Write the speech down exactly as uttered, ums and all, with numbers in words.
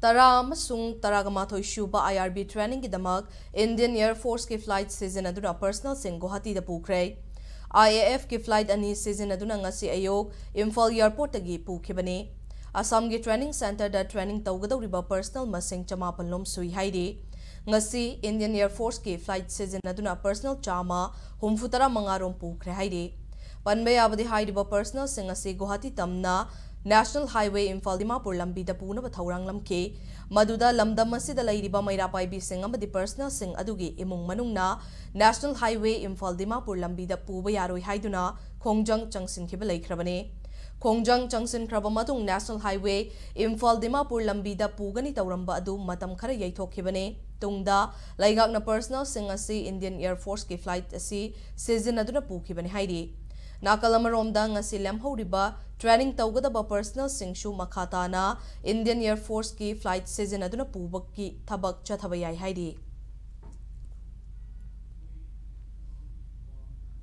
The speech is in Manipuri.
ꯇꯔꯥ ꯑꯃꯁꯨꯡ ꯇꯔꯥꯃꯥꯊꯣꯏ ꯁꯨꯕ I R B trainingꯒꯤꯗꯃꯛ Indian Air Forceꯀꯤ flight ꯁꯤꯖꯤꯟꯅꯗꯨꯅ personnelꯁꯤꯡ ꯒꯨꯋꯥꯍꯥꯇꯤꯗ ꯄꯨꯈ꯭ꯔꯦ꯫ I A Fꯀꯤ flight ꯑꯅꯤ ꯁꯤꯖꯤꯟꯅꯗꯨꯅ ꯉꯁꯤ ꯑꯌꯨꯛ ꯏꯝꯐꯥꯜ airportꯇꯒꯤ ꯄꯨꯈꯤꯕꯅꯤ꯫ ꯑꯁꯥꯝꯒꯤ training centreꯗ training ꯇꯧꯒꯗꯧꯔꯤꯕ personnel ꯃꯁꯤꯡ ꯆꯃꯥꯄꯜ ꯂꯣꯝ ꯁꯨꯏ ꯍꯥꯏꯔꯤ꯫ ꯉꯁꯤ Indian Air Forceꯀꯤ flight ꯁꯤꯖꯤꯟꯅꯗꯨꯅ personnel ꯆꯥꯝꯃ ꯍꯨꯝꯐꯨ ꯇꯔꯥ ꯃꯉꯥ ꯔꯣꯝ ꯄꯨꯈ꯭ꯔꯦ ꯍꯥꯏꯔꯤ꯫ ꯄꯟꯕ ꯌꯥꯕꯗꯤ, ꯍꯥꯏꯔꯤꯕ personnelꯁꯤꯡ ꯑꯁꯤ ꯒꯨꯋꯥꯍꯥꯇꯤ ꯇꯝꯅ National Highway ꯏꯝꯐꯥꯜ ꯗꯤꯃꯥꯄꯨꯔ ꯂꯝꯕꯤꯗ ꯄꯨꯅꯕ ꯊꯧꯔꯥꯡ ꯂꯝꯈꯤ꯫ ꯃꯗꯨꯗ ꯂꯝꯗꯝ ꯑꯁꯤꯗ ꯂꯩꯔꯤꯕ ꯃꯩꯔꯥ ꯄꯥꯏꯕꯤꯁꯤꯡ ꯑꯃꯗꯤ personnelꯁꯤꯡ ꯑꯗꯨꯒꯤ ꯏꯃꯨꯡ ꯃꯅꯨꯡꯅ National Highway ꯏꯝꯐꯥꯜ ꯗꯤꯃꯥꯄꯨꯔ ꯂꯝꯕꯤꯗ ꯄꯨꯕ ꯌꯥꯔꯣꯏ ꯍꯥꯏꯗꯨꯅ ꯈꯣꯡꯖꯪ ꯆꯪꯁꯤꯟꯈꯤꯕ ꯂꯩꯈ꯭ꯔꯕꯅꯤ꯫ ꯈꯣꯡꯖꯪ ꯆꯪꯁꯤꯟꯈ꯭ꯔꯕ ꯃꯇꯨꯡ National Highway ꯏꯝꯐꯥꯜ ꯗꯤꯃꯥꯄꯨꯔ ꯂꯝꯕꯤꯗ ꯄꯨꯒꯅꯤ ꯇꯧꯔꯝꯕ ꯑꯗꯨ ꯃꯇꯝ ꯈꯔ ꯌꯩꯊꯣꯛꯈꯤꯕꯅꯤ꯫ ꯇꯨꯡꯗ ꯂꯩꯉꯥꯛꯅ personnelꯁꯤꯡ ꯑꯁꯤ Indian Air Forceꯀꯤ flight ꯑꯁꯤ ꯁꯤꯖꯤꯟꯅꯗꯨꯅ ꯄꯨꯈꯤꯕꯅꯤ ꯍꯥꯏꯔꯤ꯫ ꯅꯥꯀꯜ ꯑꯃꯔꯣꯝꯗ, ꯉꯁꯤ ꯂꯦꯝꯍꯧꯔꯤꯕ training ꯇꯧꯒꯗꯕ personnelꯁꯤꯡꯁꯨ ꯃꯈꯥ ꯇꯥꯅ Indian Air Forceꯀꯤ flight ꯁꯤꯖꯤꯟꯅꯗꯨꯅ ꯄꯨꯕꯒꯤ ꯊꯕꯛ ꯆꯠꯊꯕ ꯌꯥꯏ ꯍꯥꯏꯔꯤ꯫